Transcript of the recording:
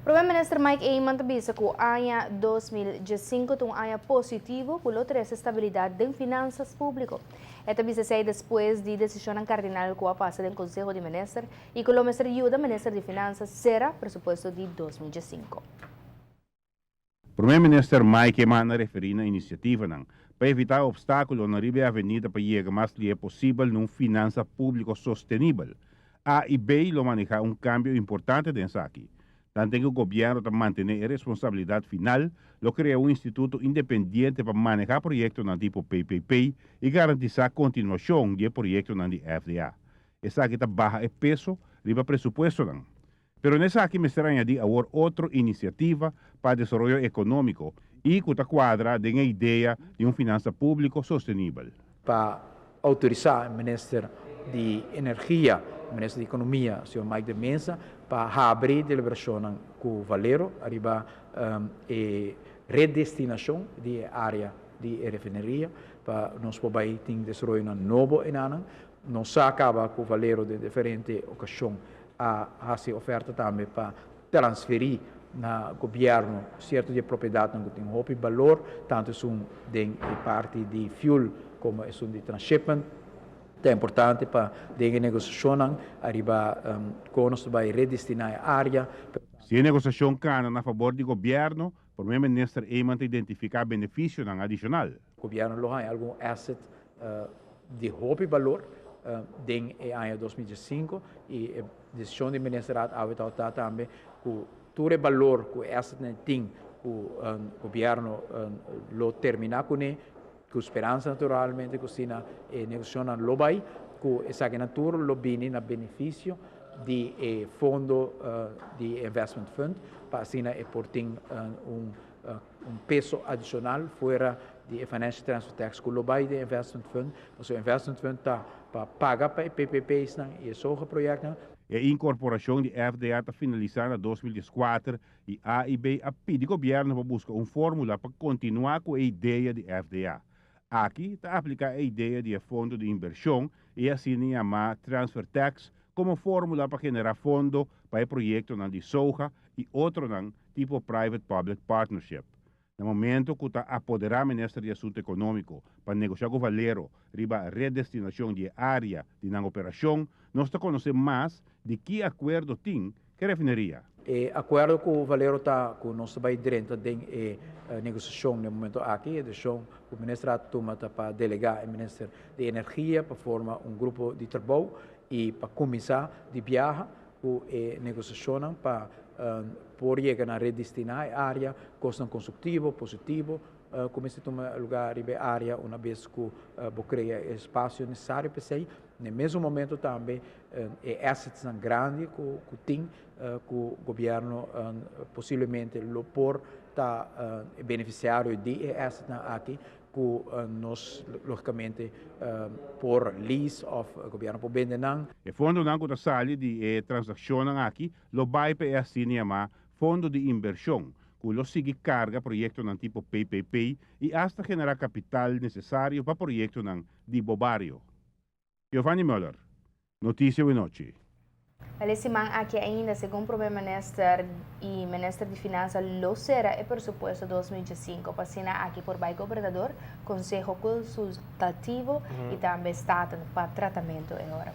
Prome Minister Mike Eman ta bisa cu aña 2015 ta un aña positivo cu lo trece stabilidad den finanzas publico. E ta bisa esey despues di decisionnan cardinal cu a pasa den Conseho di Minister y cu lo mester yuda Minister di Finanzas cera presupuesto di 2015. Prome Minister Mike Eman a referi na iniciativanan pa evita obstaculonan riba e avenida pa yega mas lihe posibel na un finansa publico sostenibel. A y B lo maneha un cambio importante den esaki. Tanten cu gobierno ta mantene e responsabilidad final, lo crea un instituto independiente pa maneha proyectonan tipo PPP y garantisa continuacion di e proyectonan di FDA. Esaki ta baha e peso riba presupuestonan. Pero n'esaki mester añadi awor otro iniciativa pa desaroyo economico y cu ta cuadra den e idea di un finansa publico sostenibel. Pa autorisa e Minister di Energia, Minister di Economia, señor Mike de Meza, pa habri deliberacionnan cu Valero ariba e redestinacion di e area di e refineria pa nos por bay tin desaroyonan nobo enanan. Nos sa caba cu Valero den diferente ocasion a haci oferta tambe pa transferi na gobierno cierto di e propiedadnan cu tin hopi balor, tanto esun den e parti di fuel como esun di transshipment. Ta importante pa den e negociacionnan ariba con nos ta bay redestina e area. Si e negociacion cana na fabor di gobierno, Prome Minister Eman ta identifica beneficionan adicional. Gobierno lo haña algun asset di hopi balor den e aña 2015 y e decision di Ministerraad awe ta tambe cu tur e balor cu e assetnan tin cu gobierno lo termina cune, cu speransa naturalmente cu asina e negociacionnan lo bay, cu esakinan tur lo bini na beneficio di e fondo di investment fund pa asina e por tin un peso adicional fuera di e financial transfer tax cu lo bay den investment fund, pasobra investment fund ta pa paga pa e PPP's nan y e soge projectnan. E incorporacion di FDA ta finalisa na 2014 y AIB a pidi gobierno pa busca un formula pa continua cu e idea di FDA. Aki ta aplica e idea di e fondo di inversion y asina yama transfer tax como formula pa genera fondo pa e proyectonan di soja y otronan tipo private public partnership. Na momento cu ta apodera Minister di Asunto Economico pa negocia cu Valero riba redestinacion di area di nan operacion, nos ta conoce mas di ki acuerdo tin cu refineria. E acuerdo cu Valero ta cu nos ta bay drenta den e negociacion na momento aki, e decision cu minister a tuma ta pa delega e minister di Energia pa forma un grupo di trabou y pa cuminsa di biaha cu e negociacionnan pa por yega na redestina e area, cosnan constructivo, positivo, cuminsa tuma lugar riba e area una bes cu bo crea e espacio necesario pa esey. Na mesun momento tambe e assetsnan grandi cu tin cu gobierno posiblemente lo por ta beneficiario di e assetnan aki cu nos logicamente por lease of gobierno por bende nan. E fondonan cu ta sali di e transaccionnan aki lo bay pa e asina yama Fondo di Inversion, cu lo sigui carga proyectonan tipo PPP y hasta genera capital necesario pa proyectonan di bo bario. Giovanni Muller, Noticia Winochi. E siman aki ainda, segun Prome Minister y Minister di Finanza, lo cera e presupuesto 2015 pa asina aki por bay gobernador, Conseho Consultativo y tambe Staten pa tratamento e ora.